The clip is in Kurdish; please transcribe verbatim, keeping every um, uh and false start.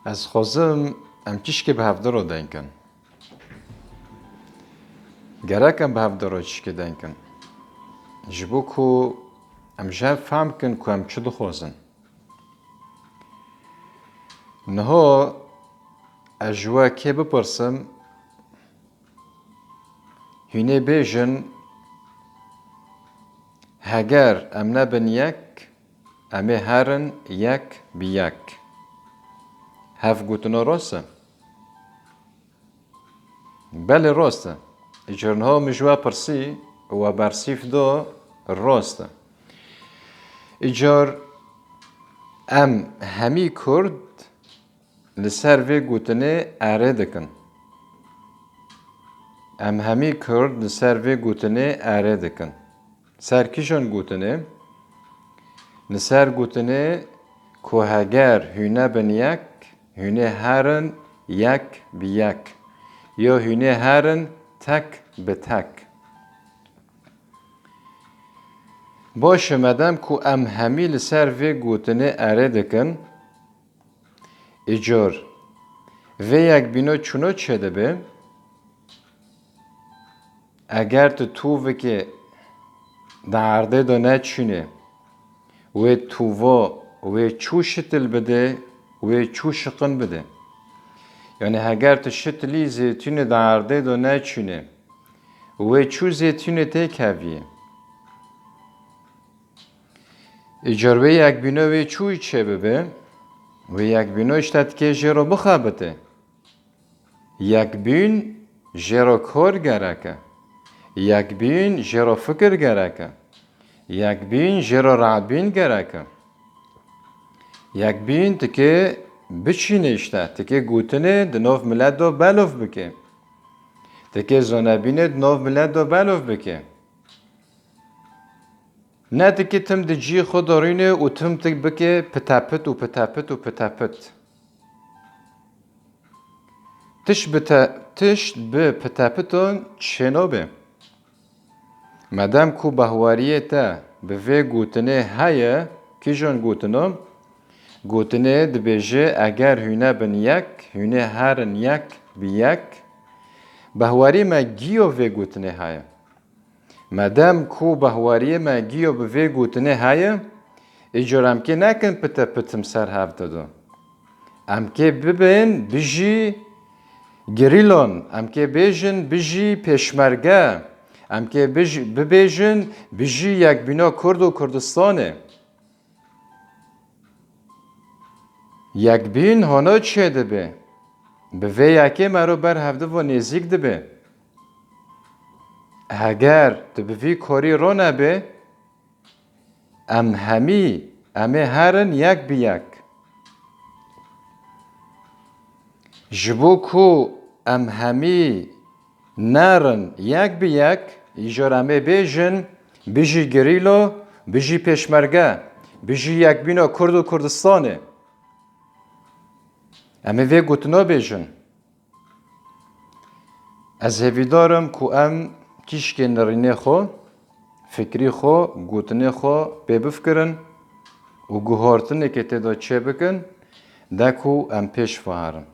Ez xwazim em tişkê bi hevdiro denkin. Gerek em bi hevdiro tişkê denkin. Ji bo ku em ji hev fehm bikin ku em çi dixwazin. Niho ez ji we kê bipirsim, hûn ê bêjin, heger em nebin yek, em ê herin yek bi yek. Hev gotino rast e? Belê rast e. Îcar niha min ji we pirsî û we bersîf da, rast e. Îcar em hemî Kurd li ser vê gotinê erê dikin. Em hemî Kurd li ser vê gotinê erê dikin. Ser kîjan gotinê? Li ser gotinê ku heger hûn nebin yek, hûn ê herin yek bi yek, ya hûn ê herin tek bi tek. Baş e, medem ku em hemî li ser vê gotinê erê dikin, îcar vê yekbîno çûno çêdibe? Eger tu tûvikê di erdê de neçûnê, wê tûvo wê çû şitil bide, wê çû şiqin bide. Yanî heger tu şitilî zêtûnê di erdê de neçûnê, wê çû zêtûnê têkeviyê. Îcar wê yekbîno wê çûyî çêbibe, wê yekbîno îşte tikê jê re bixebite. Yekbîn jê re kar gerek e. Yekbîn jê re fikir gerek e. Yekbîn jê re rabîn gerek e. Yekbîn tikê biçîne îşte, tikê gotinê di nav milet de belov bike. Tikê zonebînê di nav milet de belov bike. Ne dikî tim di cî xwe de rûnê û tim tik bike pitepit û pitepit û pitepit. Tişt bi te-, tişt bi pitepitan çênabe. Medem ku bahwariyê te bi vê gotinê heye, kîjan gotino? Gotinê dibêje, eger hûn nebin yek, hûn ê herin yek bi yek. Bahwarî me giyo vê gotinê heye. Medem ku bahwariyê me giyo bi vê gotinê heye, îcar em kê nekin pite pitim ser hev dido. Em kê bibên bijî gerîlan, em kê bêjin bijî pêşmerge, em kê bij-, bibêjin bijî yekbîna Kurd û Kurdistanê. Yekbîn hona çêdibe. Bi vê yekê mero ber hevdivo nêzîk dibe. Heger tu bi vî korî ronebe, em hemî, em ê herin yek bi yek. Ji bo ku em hemî nerin yek bi yek, îcar em ê bêjin, bijî gerîlo, bijî pêşmerge, bijî yekbîna Kurd û Kurdistanê. Em ê vê gotina bêjin. Ez hêvîdar im ku em tîşkên nirînê xwe, fikrî xwe, gotinê xwe pê bifikirin û guhartinekê tê de çêbikin, de ku em pêş ve herin.